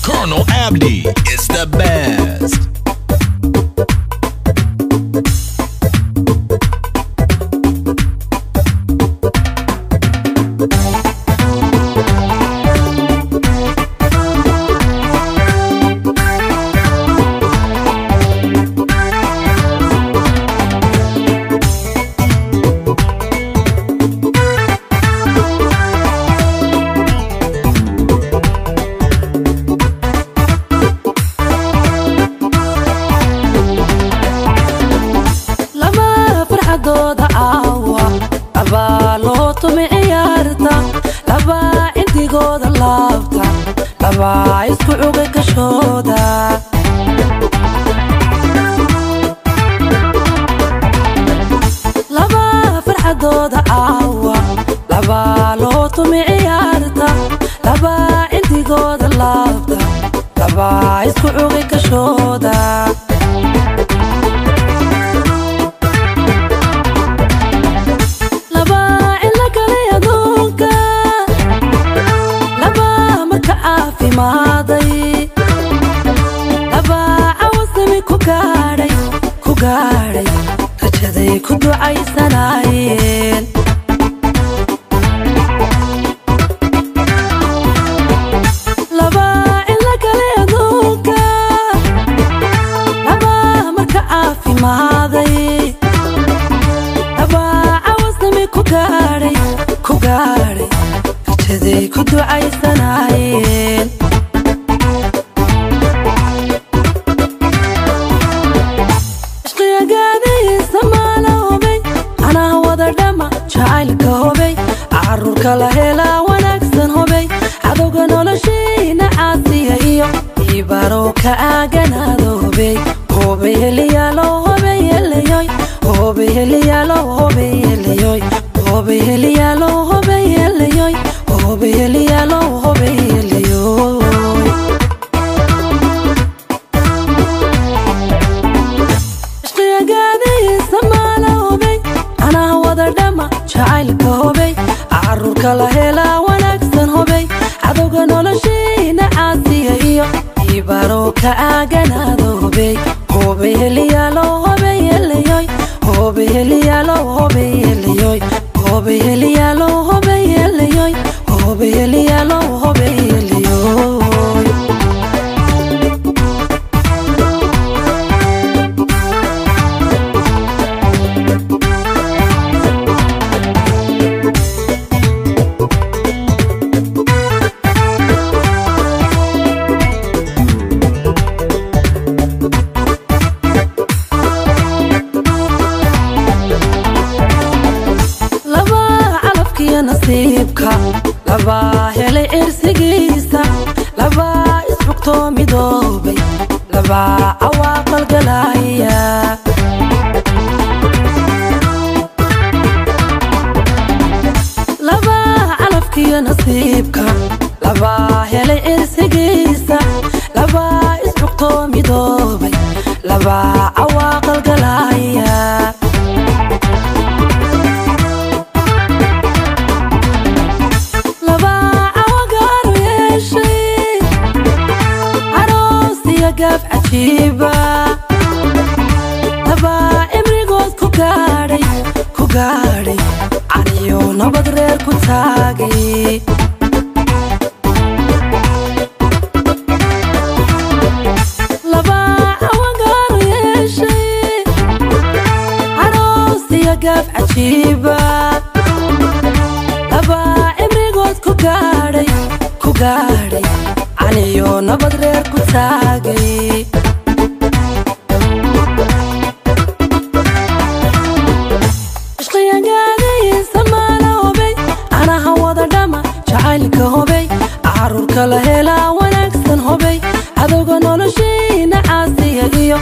Colonel Abdi is the best. Isku cugay kashooda laba farxadooda caawa laba loo tumi ciyaarta laba cindigooda laabta laba isku cugay kashooda laba cilla kale aduunka laba marka caafimaad laba cawasami ku gaadhay rajaday ku ducaysanaayeen laba cilla kale aduunka laba marka caafimaaday laba cawasami ku gaadhay rajaday ku ducaysanaayeen jacaylka hobey caruurka la helaa wanaagsan hobey cadowga noloshiina caasiya iyo ibarow ka aaganaado hobey hobey heliyaalo hobey helayoy hobey heliyaalo hobey helayoy hobey heliyaalo hobey helayoy hobey heliyaalo hobey helayoy jacaylka hobey caruurka la helaa wanaagsan hobey cadowga noloshiina caasiya iyo ibarow ka aaganaado hobey hobey heliyaalo hobey helayoy hobey heliyaalo hobey helayoy hobey heliyaalo hobey helayoy hobey heliyaalo hobey helayoy laba helay cirsigiisa laba isxugtoo midoobay laba cawaaqal galaya laba calafkiyo nasiibka laba helay cirsigiisa laba isxugtoo midoobay laba cawaaqal galaya gaaf cajiiba laba cimrigood ku gaadhay caniyo nabad reer ku taagay laba cawagaaru yeeshay aroosiya gaaf cajiiba laba cimrigood ku gaadhay caniyo nabad reer ku taagay ishqiyagaadaysa maala hobey anaha wada dhama jacaylka hobey caruurka la helaa wanaagsan hobey cadowga noloshiina caasiya iyo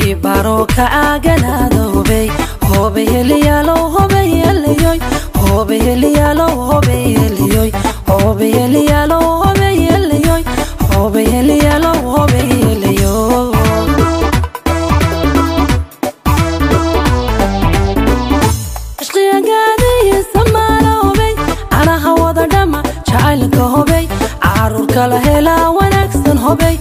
ibarow ka aaganaada hobey hobey heliyaalo hobey helayoy hobey heliyaalo hobey helayoy hobey heliyaalo hobey helayoy hobey heliyaalo hobey helayoy ishqiyagaadaysa maala hobey anaha wada dhama jacaylka hobey caruurka la helaa wanaagsan hobey.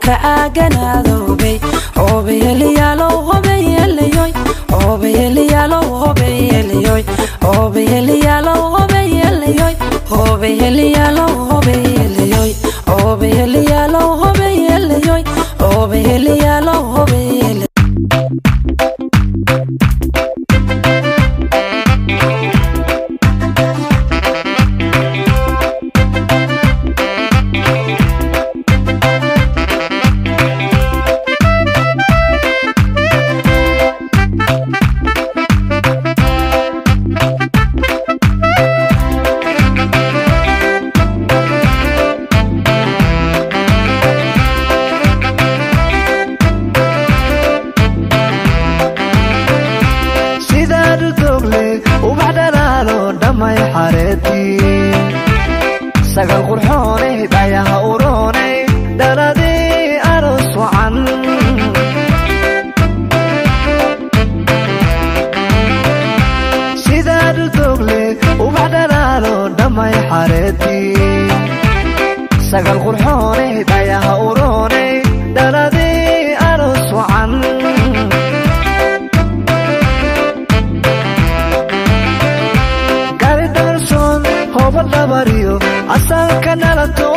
ka caaganaada hobey hobeyeliyaalow hobeyeliyoy hobeyeliyaalow hobeyeliyoy hobeyeliyaalow hobeyeliyoy hobeyeliyaalow hobeyeliyoy hobeyeliyaalow hobeyeliyoy hobeyeliyaalow hobeyeli. Sagal qurxoonay dhayaha uroonay dhaladii aroos wacan sidaad u dogle ubax dhalaalo dhamay xareetii sagal qurxoonay dhayaha uroonay dhaladii aroos wacan gari dharsoon hooba dhabariyo asalka dhalato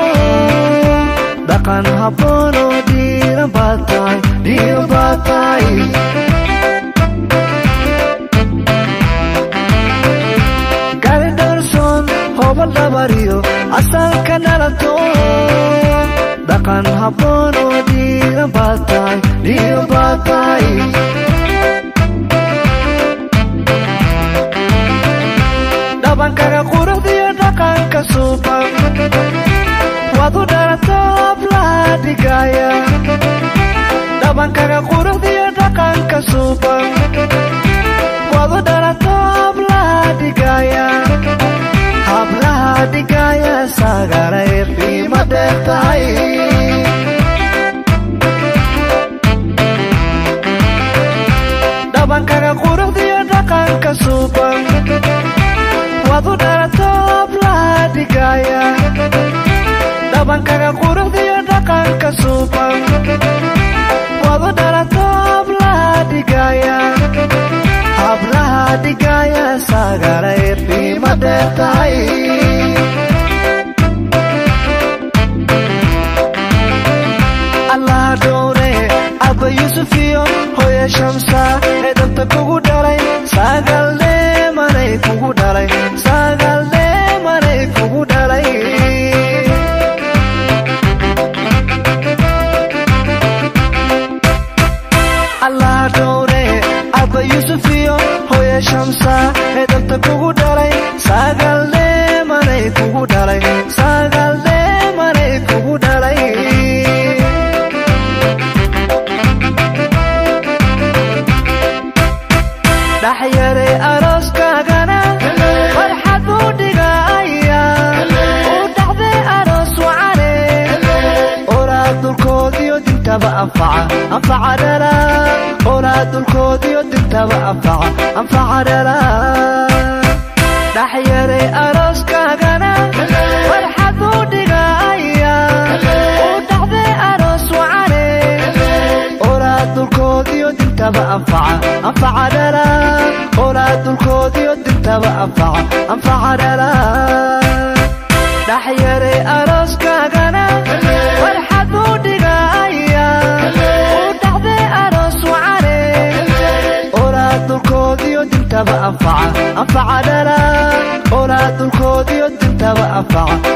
dhaqan habboon oo dhiiran baad tahay dhiiran baad tahay gari dharsoon hooba dhabariyo asalka dhalato dhaqan habboon oo dhiiran baad tahay dhiiran baad tahay dhabankaga quruxdiyo dhaqanka suuban waad u dhalato hablaha dhigaya dhabankaga quruxdiyo dhaqanka suuban waad u dhalato hablaha dhigaya hablaha dhigaya sagalay qiimo dheer tahay dhabankaga quruxdiyo dhaqanka suuban waad u dhalato hablaha dhigaya dhabankaga quruxdiyo dhaqanka suuban waad u dhalato hablaha dhigaya hablaha dhigaya sagalay qiimo dheer tahay Allah dhowre Abba Yusuf iyo hooyo Shamsa ee danta kugu dhalay sagal dheemanay kugu dhalay sagal dheemanay kugu dhalay Allah dhowre Abba Yusuf iyo hooyo Shamsa ee danta kugu dhalay sagal dheemanay kugu dhalay sagal dheemanay kugu dhalay dhaxyaray arooskaagana farxad buu dhigaya u dhaxday aroos wacane oraad dhulkoodiyo dintaba anfaca anfaca dhala oraad dhulkoodiyo dintaba anfaca anfaca dhala dhaxyaray arooskaagana farxad buu dhigaya u dhaxday aroos wacane oraad dhulkoodiyo dintaba anfaca anfaca dhala oraad dhulkoodiyo dintaba anfaca anfaca dhala dhaxyaray arooskaagana farxad buu dhigaya u dhaxday aroos wacane oraad dhulkoodiyo dintaba anfaca anfaca dhala oraad dhulkoodiyo dintaba anfaca